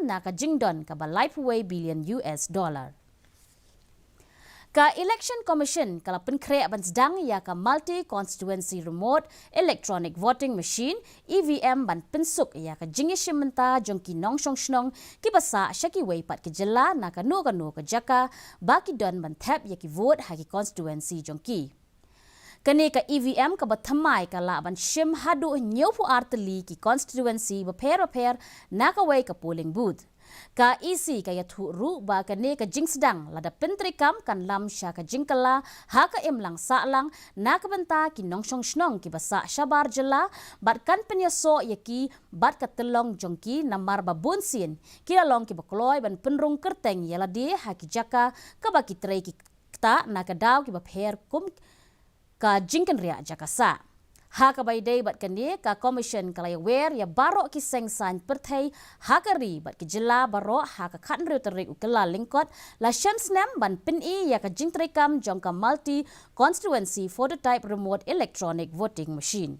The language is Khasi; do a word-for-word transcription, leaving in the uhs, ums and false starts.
na ka jingdon kaba laiphew wei billion U S dollar. Ka Election Commission ka la pynkhreh ban sdang ïa ka Multi Constituency Remote Electronic Voting Machine, E V M, ban pynsuk ïa ka jingïashim bynta jong ki nongshong shnong kiba sah sha kiwei pat ki jylla na kano kano ka jaka ba ki don ban thep ïa ki vote ha ki constituency jong ki. Kane ka E V M kaba thymmai ka lah ban shim haduh hynñiewphew ar tylli ki constituency bapher bapher na kawei ka polling booth. Ka E C ka ïathuh ruh ba kane ka jingsdang lada pyntreikam kan lam sha ka jingkylla ha ka imlang sahlang na ka bynta ki nongshong shnong kiba sah shabar jylla bad kan pynïasoh ïa ki bad ka tyllong jong ki namar ba bunsien ki la long kiba kloi ban pynrung kyrteng ïa lade ha ki jaka kaba ki trei ki ktah na ka daw kiba pher kum ka jingkynriah jaka sah. Ha kaba ïadei bad kane, ka Commission ka la ïawer ïa baroh ki seng saiñ pyrthei ha ka ri bad ki jylla baroh ha ka khathynriew tarik u Kyllalyngkot la shem snem ban pyni ïa ka jingtreikam jong ka Multi Constituency Phototype Remote Electronic Voting Machine.